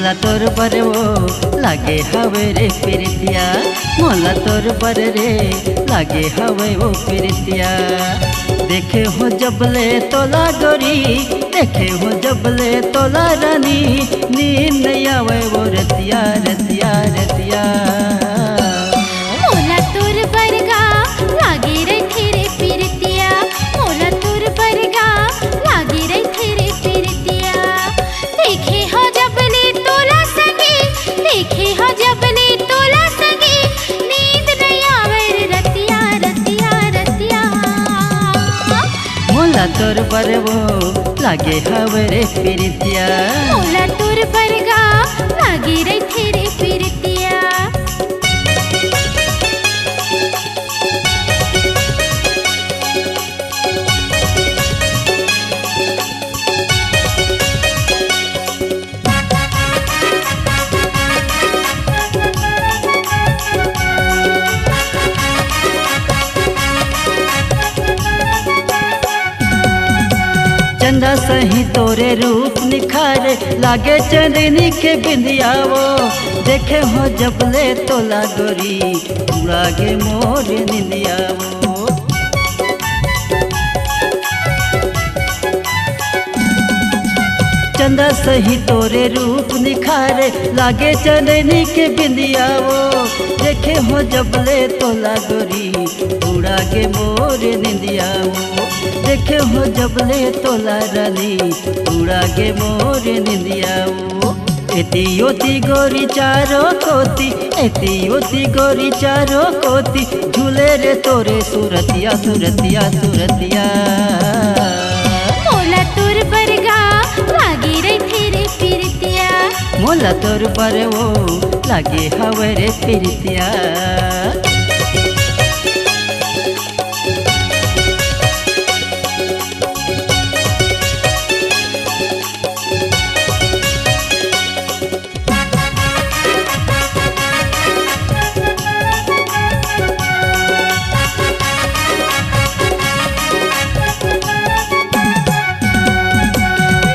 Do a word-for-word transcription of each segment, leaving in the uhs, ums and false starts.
ला तोर बर वो लागे हवे रे प्रीतिया, मोला तोर बर रे लागे हवे वो प्रीतिया। देखे हो जबले तोला गोरी, देखे हो जबले तोला रानी, नींद नहीं आवे वो रतिया, रतिया, रतिया। मोला तोर बरगा लागे रहिथे रे पिरतिया, मोला तोर बरगा लागे रहिथे रे पिरतिया। देखे हो जबले तोला संगी, देखे हो जबले तोला संगी, नींद नहीं आवे रे रतिया, रतिया, रतिया। मोला तोर बर वो लागे हवे रे पिरतिया। मोला तोर बरगा लागे रहिथे रे पिरतिया। चंदा सही तोरे रूप निखारे, लागे चांदनी के बिंदिया वो। देखे हो जबले तोला गोरी, उड़ा गे मोर निंदिया वो। चंदा सही तोरे रूप निखारे, लागे चांदनी के बिंदिया वो। देखे हो जबले तोला गोरी, उड़ा गे मोर निंदिया वो। देखे हो जबले तोला रानी, उड़ा गे मोर निंदिया वो। एती ओती गोरी चारों कोती, एती ओती गोरी चारों कोती, झूले रे तोरे सुरतिया, सुरतिया, सुरतिया। मोला तोर बरगा लागे रहिथे रे पिरतिया। मोला तोर बर वो लागे हवे रे पिरतिया।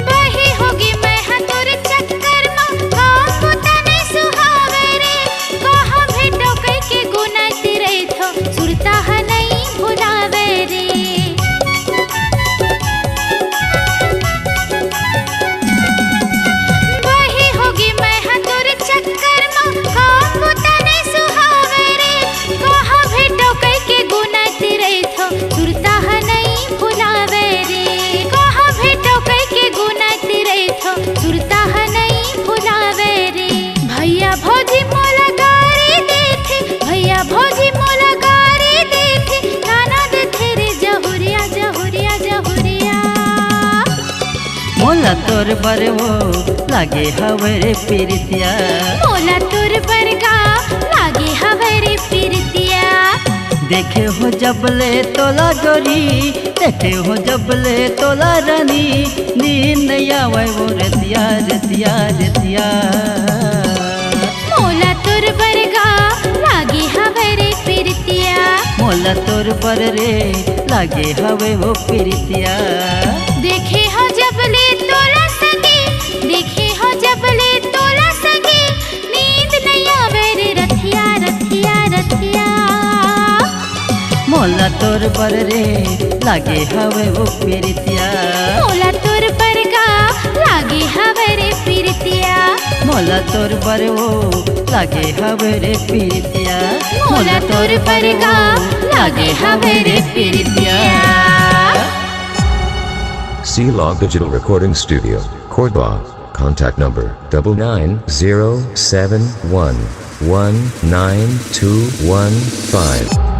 बही होगे मैं हा तोर चक्कर मा, काम बुता नहीं सुहावे रे। कहाँ भेटो कहिके गुनत रहिथो, सुरता ह नहीं भुलावे रे। बही होगे मैं हा तोर चक्कर मा, काम बुता नहीं सुहावे रे। कहाँ भेटो कहिके गुनत रहिथो, सुरता ह नहीं भुलावे रे। कहाँ भेटो कहिके गुनत रहिथो, सुरता ह नहीं भुलावे रे। भैया भौजी मोला गारी देथे, भैया भौजी मोला गारी देथे, ताना देथे रे जहुरिया, जहुरिया, जहुरिया। मोला तोर बर वो लागे हवे रे पिरतिया। मोला तोर बरगा लागे हवे रे पिरतिया। देखे हो जबले तोला गोरी, देखे हो जबले तोला रानी, नींद नहीं आवे वो रतिया, रतिया, रतिया। मोला तोर बरगा लागे हवे रे पिरतिया। मोला तोर बर रे लागे हवे वो पिरतिया। देखे हो जबले तोला संगी, देखे हो जबले तोला संगी, नींद नहीं आवे रे रतिया, रतिया, रतिया। मोला तोर बर रे लागे हवे वो पिरतिया। मोला तोर बरगा लागे हवे रे पिरतिया। मोला तोर बर वो लागे हवे रे पिरतिया। मोला तोर बरगा लागे हवे रे पिरतिया। C Log Digital Recording Studio, Cordoba. Contact number double nine zero seven one one nine two one five.